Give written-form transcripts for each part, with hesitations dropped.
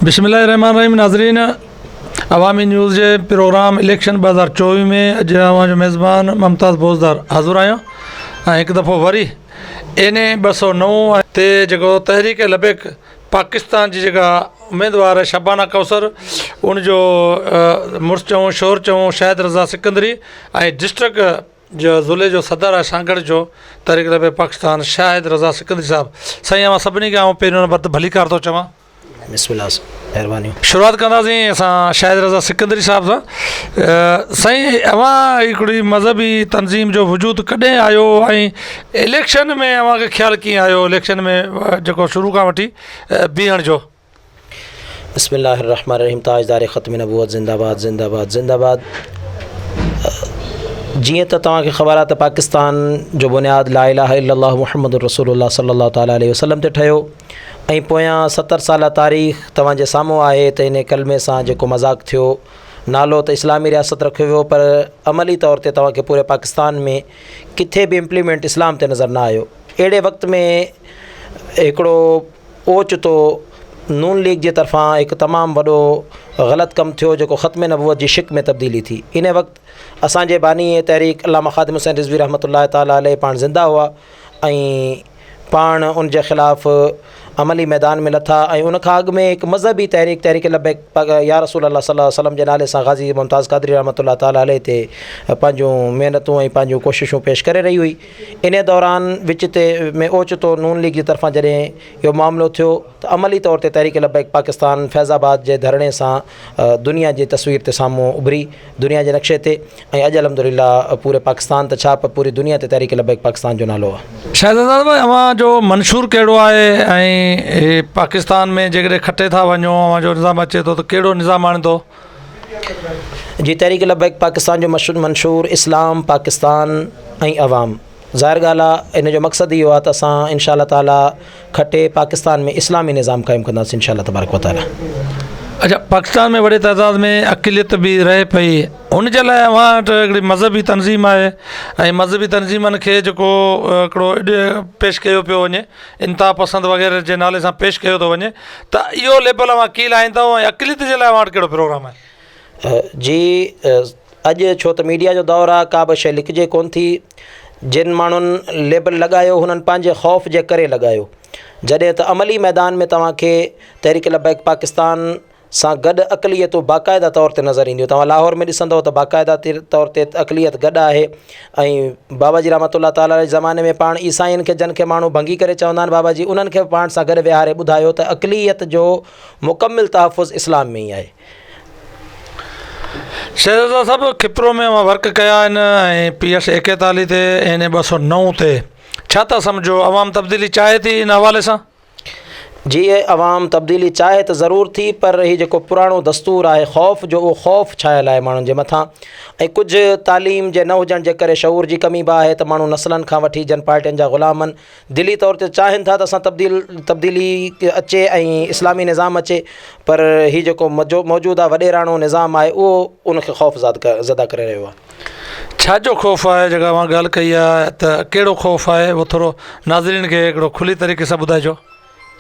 بسم الله الرحمن الرحيم ناظرين عوامي نيوز جي پروگرام اليڪشن 2024 ۾ اڄ اوهان جو ميزبان ممتاز بوزدار حاضر آهيان ۽ هڪ دفعو وري اين اي 209 تي جيڪو تحريڪ لبيڪ پاڪستان جي جيڪا اميدوار شبانه ڪوثر ان جو مڙس چئون شور چئون شاهد رضا سڪندري ۽ ڊسٽرڪٽ جو ضلعي جو صدر آهي سانگهڙ جو تحريڪ لبيڪ پاڪستان شاهد رضا سڪندري صاحب سائين اوهان سڀني کي آئون پهريون نمبر تي ڀليڪار ٿو چوان. بسم الله مهربانيون. شروعات ڪنداسين اسان شاهد رضا سڪندري صاحب سان سائين اوهان هڪڙي مذهبي تنظيم جو وجود ڪڏهن آيو ۽ اليڪشن ۾ اوهان کي خيال ڪيئن آيو اليڪشن ۾ جيڪو شروع کان وٺي بيهڻ جو. بسم الله الرحمن الرحيم تاجدار ختم نبوت زنده باد زنده باد زنده باد جيئن ته توهان کي خبر آهي ته پاڪستان جو بنياد لا اله الا الله محمد رسول الله صلي الله تعالٰي عليه وسلم تي ٺهيو ۽ پويان ستر سالا تاريخ توهان جي سامهون آهي ته انهي ڪلمي سان جيڪو مذاق ٿيو، نالو ته اسلامي رياست رکيو ويو پر عملي طور تي توهان کي پوري پاڪستان ۾ ڪٿي به امپليمينٽ اسلام تي نظر نه آيو. اهڙي وقت ۾ هڪڙو اوچتو نون ليگ جي طرفان هڪ تمام وڏو غلط ڪم ٿيو جيڪو ختم نبوت جي شق ۾ تبديلي ٿي. انهي وقت اسان جي باني تحريڪ علامه خادم حسين رضوي رحمة الله تعالٰي عليه پاڻ زنده هئا ۽ پاڻ ان جي خلاف عملي ميدان ۾ لٿا ۽ ان کان اڳ ۾ هڪ مذهبي تحريڪ تحريڪ لبيڪ يا رسول الله صلي الله عليه وسلم جي نالي سان غازي ممتاز قادري رحمة الله تعالٰي عليه تي پنهنجون محنتون ۽ پنهنجون ڪوششون پيش ڪري رهي هئي انهي دوران وچ تي ۾ اوچتو نون ليگ جي طرفان جڏهن اهو معاملو ٿيو ته عملي طور تي تحريڪ لبيڪ پاڪستان فيض آباد جي ڌرڻي سان دنيا جي تصوير تي سامهون اڀري دنيا جي نقشي تي ۽ اڄ الحمدلله پوري پاڪستان ته ڇا پر پوري دنيا تي تحريڪ لبيڪ پاڪستان جو نالو آهي. شاهزاده صاحب اوهان جو منشور ڪهڙو آهي ۽ پاڪستان ۾ جيڪڏهن کٽي ٿا وڃو اوهان جو نظام اچي ٿو ته ڪهڙو نظام آڻيندو؟ جي تحريڪ لبيڪ پاڪستان جو منشور اسلام، پاڪستان ۽ عوام. ظاهر ڳالهه آهي ان جو مقصد اهو آهي ته اسان انشاء الله تعالي کٽي پاڪستان ۾ اسلامي نظام قائم ڪنداسين انشاء الله تبارڪ وتعالي. اڇا پاڪستان ۾ وڏي تعداد ۾ اقليت به رهي پئي ان جي لاء اوهان وٽ هڪڙي مذهبي تنظيم آهي ۽ مذهبي تنظيمن کي جيڪو هڪڙو پيش ڪيو پيو وڃي انتها پسند وغيره جي نالي سان پيش ڪيو ٿو وڃي ته اهو ليبل اوهان ڪيئن لاهيندؤ ۽ اقليت جي لاء اوهان وٽ ڪهڙو پروگرام آهي؟ جي اڄ ڇو ته ميڊيا جو دور آ ڪا به شيء لڪجي ڪونه ٿي جن ماڻهن ليبل لڳايو هنن پنهنجي خوف جي ڪري لڳايو جڏهن ته عملي ميدان ۾ توهان کي تحريڪ لبيڪ پاڪستان سان گڏ اقليتون باقاعده طور تي نظر اينديون توهان لاهور ۾ ڏسندو ته باقاعده طور تي اقليت گڏ آهي ۽ بابا جي رحمت الله تعالٰي جي زماني ۾ پاڻ عيسائين کي جن کي ماڻهو ڀنگي ڪري چوندا آهن بابا جي انهن کي به پاڻ سان گڏ ويهاري ٻڌايو ته اقليت جو مڪمل تحفظ اسلام ۾ ئي آهي. شهزاده صاحب کپرو ۾ اوهان ورڪ ڪيا آهن ۽ پي ايس ايڪيتاليهه تي اين اي 209 تي ڇا ٿا سمجهو عوام تبديلي چاهي ٿي ان حوالي سان؟ جي عوام تبديلي چاهي ته ضرور ٿي پر هي جيڪو پراڻو دستور آهي خوف جو اهو خوف ڇانيل آهي ماڻهن جي مٿان ۽ ڪجهه تعليم جي نه هجڻ جي ڪري شعور جي ڪمي به آهي ته ماڻهو نسلن کان وٺي جن پارٽين جا غلام آهن دلي طور تي چاهين ٿا ته اسان تبديل تبديلي اچي ۽ اسلامي نظام اچي پر هي جيڪو موجوده وڏيراڻو نظام آهي اهو ان کي خوف زده ڪري رهيو آهي. ڇا جو خوف آهي جيڪا اوهان ڳالهه ڪئي آهي ته ڪهڙو خوف آهي اهو ٿورو ناظرين کي هڪڙو کلي طريقي سان ٻڌائجو.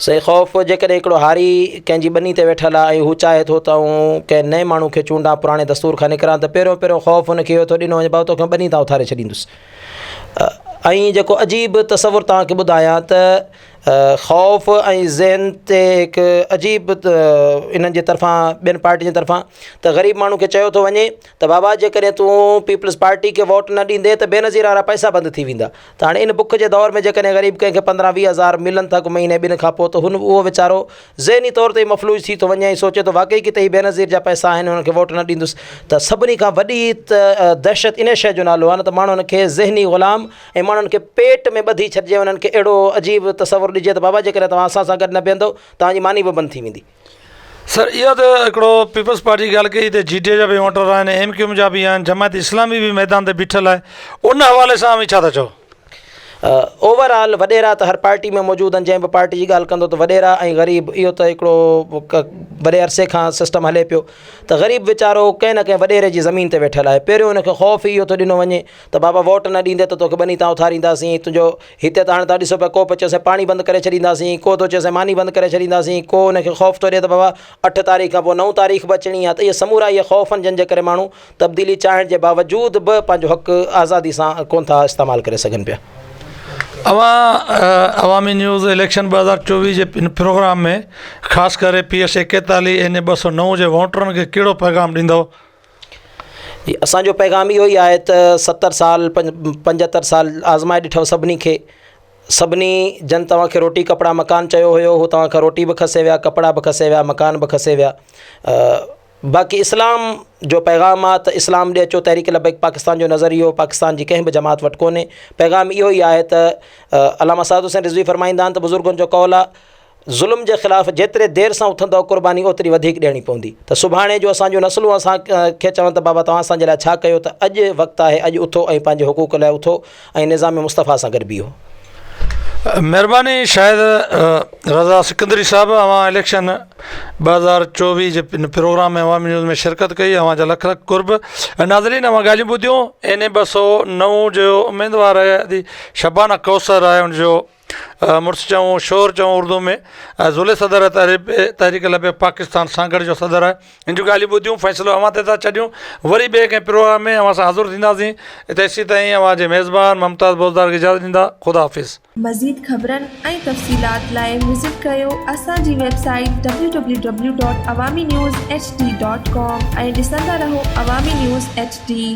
سائين خوف جيڪڏهن هڪڙو هاري ڪنهن جي ٻني تي ويٺل آهي ۽ هو چاهي ٿو ته آئون ڪنهن نئين ماڻهو کي چونڊان پراڻي دستور کان نڪران ته پهريون پهريون خوف هن کي اهو ٿو ڏنو وڃي ڀائو توکي ٻني تان اٿاري ڇڏيندس. ۽ جيڪو عجيب تصور توهان کي ٻڌايان ته خوف ۽ ذهن تي هڪ عجيب انهن جي طرفان ٻين پارٽين جي طرفان ته غريب ماڻهو کي چيو ٿو وڃي ته بابا جيڪڏهن تون پيپلز پارٽي کي ووٽ نه ڏيندي ته بينظير وارا پئسا بند ٿي ويندا ته هاڻي ان بک جي دور ۾ جيڪڏهن غريب ڪنهن کي پندرهن ويهه هزار ملن ٿا ڪو مهيني ٻن کان پوء ته هن اهو ويچارو ذهني طور تي مفلوج ٿي ٿو وڃي ۽ سوچي ٿو واقعي ڪٿي هي بينظير جا پئسا آهن انهن کي ووٽ نه ڏيندس ته سڀني کان وڏي ته دهشت انهي شيء جو نالو آهي نه ته ماڻهن کي ذهني غلام ۽ ماڻهن کي پيٽ ۾ ٻڌي ڇڏجي انهن کي اهڙو عجيب تصور ڏجي ته بابا جيڪڏهن توهان اسان سان گڏ نه بيهندو توهان جي ماني به بند ٿي ويندي. سر اها ته هڪڙو پيپلز پارٽي جي ڳالهه ڪئي ته جي ڊي اي جا به ووٽر آهن ايم ڪيو ايم جا به آهن جماعت اسلامي به ميدان تي بيٺل آهي ان حوالي سان اوهين ڇا ٿا چئو؟ اوور آل وڏيرا ته هر پارٽي ۾ موجود آهن جنهن به پارٽي جي ڳالهه ڪندو ته وڏيرا ۽ غريب اهو ته هڪڙو وڏي عرصي کان سسٽم هلي پيو ته غريب ويچارو ڪنهن نه ڪنهن وڏيري جي زمين تي ويٺل آهي پهريون ان کي خوف ئي اهو ٿو ڏنو وڃي ته بابا ووٽ نه ڏيندي ته توکي ٻني تان اٿارينداسين تنهنجو هتي ته هاڻي توهان ڏسو پيا ڪو پيو چئي سائين پاڻي بند ڪري ڇڏينداسين ڪو ٿو چئي سائين ماني بند ڪري ڇڏينداسين ڪو ان کي خوف ٿو ڏي ته بابا اٺ تاريخ کان پوء نو تاريخ به اچڻي آهي ته اهي سمورا اهي خوف آهن جن جي ڪري ماڻهو تبديلي چاهڻ جي باوجود به پنهنجو حق آزادي سان ڪونه ٿا استعمال ڪري سگهن پيا. اوهان عوامي نيوز اليڪشن 2024 جي ان پروگرام ۾ خاص ڪري پي ايس 41 اين اي 209 جي ووٽرن کي ڪهڙو پيغام ڏيندؤ؟ جي اسان جو پيغام اهو ئي آهي ته ستر سال پنجهتر سال آزمائي ڏٺو سڀني کي سڀني جن توهان کي روٽي ڪپڙا مڪان چيو هيو هو توهان کان روٽي به کسي ويا ڪپڙا به کسي ويا مڪان به کسي ويا باقي اسلام جو پيغام آ ته اسلام ڏي اچو تحريڪ لبيڪ پاڪستان جو نظريو پاڪستان جي ڪنهن به جماعت وٽ ڪونهي پيغام اهو ئي آهي ته علامه سعد حسين رضوي فرمائيندا آهن ته بزرگن جو قول آ ظلم جي خلاف جيتري دير سان اٿندؤ قرباني اوتري وڌيڪ ڏيڻي پوندي ته سڀاڻي جو اسان جون نسلون اسان کي چون ته بابا توهان اسان جي لاء ڇا ڪيو ته اڄ وقت آهي اڄ اٿو ۽ پنهنجي حقوق لاء اٿو ۽ نظام مصطفيٰ سان گڏ بيهو. مھرباني شاهد رضا سڪندري صاحب اوهان اليڪشن 2024 جي پروگرام ۾ عوامي نيوز ۾ شرڪت ڪئي اوهان جا لک لک قرب ناظرين اوهان ڳالهيون ٻڌيون اين اي 209 جو اميدوار آهي شبانه ڪوثر آهي ان جو مڙس چئون شور چئون اردو ۾ ضلعي صدر تحريڪ لبيڪ پاڪستان سانگهڙ جو صدر آهي ان جون ڳالهيون ٻڌيون فيصلو اوهان تي ٿا ڇڏيون وري ٻئي ڪنهن پروگرام ۾ اوهان سان حاضر ٿينداسين تيسين تائين اوهان جي ميزبان ممتاز بوزدار کي اجازت ڏيندا خدا حافظ. مزيد خبرن ۽ تفصيلات لاء وزٽ ڪريو اسان جي website W W W dot Awami news H D dot com ۽ ڏسندا رهو عوامي نيوز ايڇ ڊي.